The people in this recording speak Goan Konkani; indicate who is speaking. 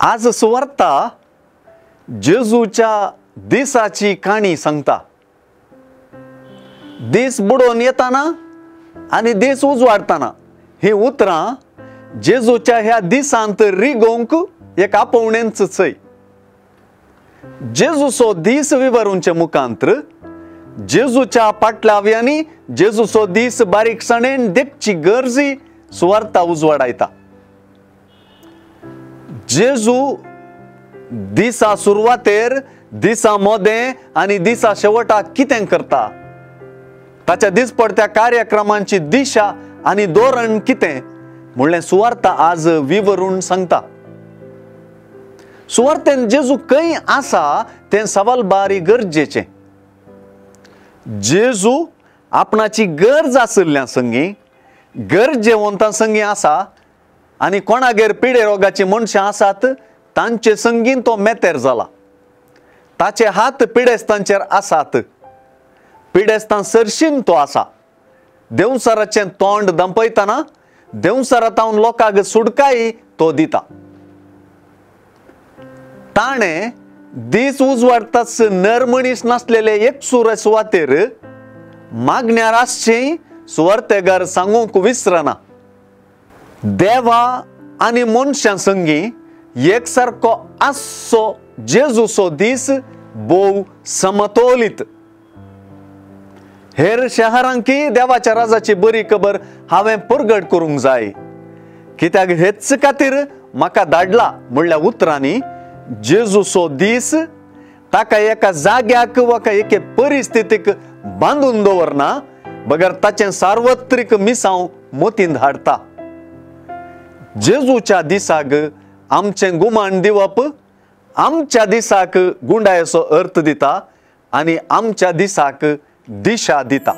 Speaker 1: आज सुवार्ता जेजूच्या दिसाची काणी सांगता। दीस बुडोवन येताना आनी दीस उजवाडताना ही उतरां जेजूच्या ह्या दिसांत रिगोवंक एक आपोवणेंच चय। जेजूचो दीस विवरूंचे मुखांत्र जेजूच्या पाटलाव्यांनी जेजूचो दीस बारीकसाणेन देखची गरजी सुवार्ता उजवाडायता। जेजू दिसा सुरवातेर, दिसा मोदें आनी दिसा शेवटाक कितें करता, ताच्या दिसपडत्या कार्यक्रमांची दिशा आनी धोरण कितें म्हणलें सुवार्ता आज विवरून सांगता। सुवार्तेन जेजू खंय आसा तें सवाल बारी गरजेचें। जेजू आपणाची गरज आशिल्ल्या संगी, गरजेवंतां संगी आसा आनी कोणागेर पिडे रोगाची मनशां आसात तांचे संगीन तो मेतेर जाला। ताचे हात पिडेस्तांचेर आसात, पिडेस्तां सरशीन तो आसा। देंवचाराचें तोंड दंपयतना देंवचारा तावन लोकांक सुडकाय तो दिता। ताणें दीस उजवाडताच नर मनीस नासलेले एकसुरे सुवातेर मागण्यार आसचें सुवार्तेगार सांगूंक विसरना। देवा आनी मनशां संगी एक सारको आसचो जेजूचो दीस भोव समतोलीत। हेर शहरांकी देवाच्या राजाची बरी खबर हांवें परगट करूंक जाय, कित्याक हेच खातीर म्हाका धाडला म्हणल्या उतरांनी जेजूचो दीस ताका एका जाग्याक वा एके परिस्थितीक बांदून दवरना, बगर ताचें सार्वत्रीक मिसांव मतींत हाडटा। जेजूच्या दिसाक आमचें गुमान दिवप आमच्या दिसाक गुंडायेचो अर्थ दिता आनी आमच्या दिसाक दिशा दिता।